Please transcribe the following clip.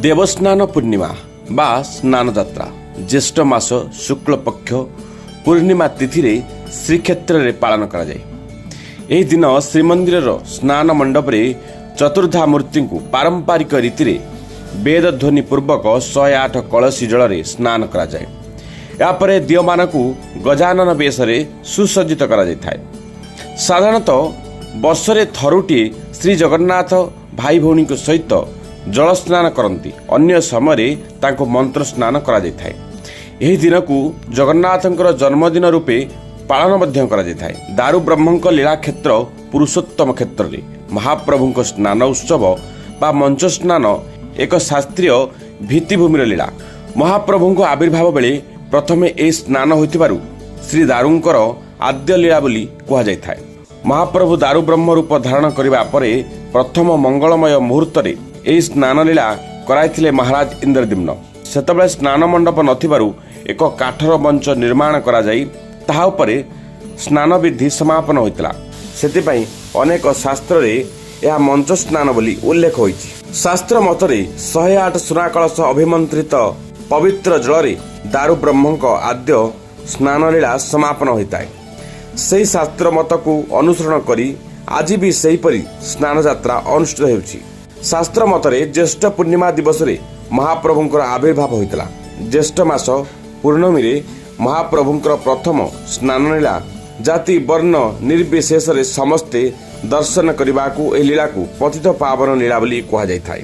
ଦେବସ୍ନାନ ପୂର୍ଣ୍ଣିମା ବା ସ୍ନାନ ଯାତ୍ରା ଜ୍ୟେଷ୍ଠ ମାସ ଶୁକ୍ଳପକ୍ଷ ପୂର୍ଣ୍ଣିମା ତିଥିରେ ଶ୍ରୀକ୍ଷେତ୍ରରେ ପାଳନ କରାଯାଏ। ଏହି ଦିନ ଶ୍ରୀମନ୍ଦିରର ସ୍ନାନ ମଣ୍ଡପରେ ଚତୁର୍ଦ୍ଧା ମୂର୍ତ୍ତିଙ୍କୁ ପାରମ୍ପରିକ ରୀତିରେ ବେଦଧ୍ୱନି ପୂର୍ବକ 108 କଳସୀ ଜଳରେ ସ୍ନାନ କରାଯାଏ। ଏହାପରେ ଦିଅଁମାନଙ୍କୁ ଗଜାନନ ବେଶରେ ସୁସଜ୍ଜିତ କରାଯାଇଥାଏ। ସାଧାରଣତଃ ବର୍ଷରେ ଥରୁଟିଏ ଶ୍ରୀ ଜଗନ୍ନାଥ ଭାଇ ଭଉଣୀଙ୍କ ସହିତ ଜଳ ସ୍ନାନ କରନ୍ତି। ଅନ୍ୟ ସମୟରେ ତାଙ୍କୁ ମନ୍ତ୍ର ସ୍ନାନ କରାଯାଇଥାଏ। ଏହି ଦିନକୁ ଜଗନ୍ନାଥଙ୍କର ଜନ୍ମଦିନ ରୂପେ ପାଳନ ମଧ୍ୟ କରାଯାଇଥାଏ। ଦାରୁ ବ୍ରହ୍ମଙ୍କ ଲୀଳାକ୍ଷେତ୍ର ପୁରୁଷୋତ୍ତମ କ୍ଷେତ୍ରରେ ମହାପ୍ରଭୁଙ୍କ ସ୍ନାନ ଉତ୍ସବ ବା ମଞ୍ଚ ସ୍ନାନ ଏକ ଶାସ୍ତ୍ରୀୟ ଭିତ୍ତିଭୂମିର ଲୀଳା। ମହାପ୍ରଭୁଙ୍କ ଆବିର୍ଭାବ ବେଳେ ପ୍ରଥମେ ଏହି ସ୍ନାନ ହୋଇଥିବାରୁ ଶ୍ରୀ ଦାରୁଙ୍କର ଆଦ୍ୟ ଲୀଳା ବୋଲି କୁହାଯାଇଥାଏ। ମହାପ୍ରଭୁ ଦାରୁ ବ୍ରହ୍ମ ରୂପ ଧାରଣ କରିବା ପରେ ପ୍ରଥମ ମଙ୍ଗଳମୟ ମୁହୂର୍ତ୍ତରେ ଏହି ସ୍ନାନ ଲୀଳା କରାଇଥିଲେ ମହାରାଜ ଇନ୍ଦ୍ରଦ୍ୟୁମ୍ନ। ସେତେବେଳେ ସ୍ନାନ ମଣ୍ଡପ ନଥିବାରୁ ଏକ କାଠର ମଞ୍ଚ ନିର୍ମାଣ କରାଯାଇ ତାହା ଉପରେ ସ୍ନାନ ବିଧି ସମାପନ ହୋଇଥିଲା। ସେଥିପାଇଁ ଅନେକ ଶାସ୍ତ୍ରରେ ଏହା ମଞ୍ଚ ସ୍ନାନ ବୋଲି ଉଲ୍ଲେଖ ହୋଇଛି। ଶାସ୍ତ୍ର ମତରେ 108 ସୁନା କଳସ ଅଭିମନ୍ତ୍ରିତ ପବିତ୍ର ଜଳରେ ଦାରୁ ବ୍ରହ୍ମଙ୍କ ଆଦ୍ୟ ସ୍ନାନଲୀଳା ସମାପନ ହୋଇଥାଏ। ସେହି ଶାସ୍ତ୍ର ମତକୁ ଅନୁସରଣ କରି ଆଜି ବି ସେହିପରି ସ୍ନାନ ଯାତ୍ରା ଅନୁଷ୍ଠିତ ହେଉଛି। ଶାସ୍ତ୍ର ମତରେ ଜ୍ୟେଷ୍ଠ ପୂର୍ଣ୍ଣିମା ଦିବସରେ ମହାପ୍ରଭୁଙ୍କର ଆବିର୍ଭାବ ହୋଇଥିଲା। ଜ୍ୟେଷ୍ଠ ମାସ ପୂର୍ଣ୍ଣମୀରେ ମହାପ୍ରଭୁଙ୍କର ପ୍ରଥମ ସ୍ନାନଲୀଳା ଜାତି ବର୍ଣ୍ଣ ନିର୍ବିଶେଷରେ ସମସ୍ତେ ଦର୍ଶନ କରିବାକୁ ଏହି ଲୀଳାକୁ ପତିତ ପାବନ ଲୀଳା ବୋଲି କୁହାଯାଇଥାଏ।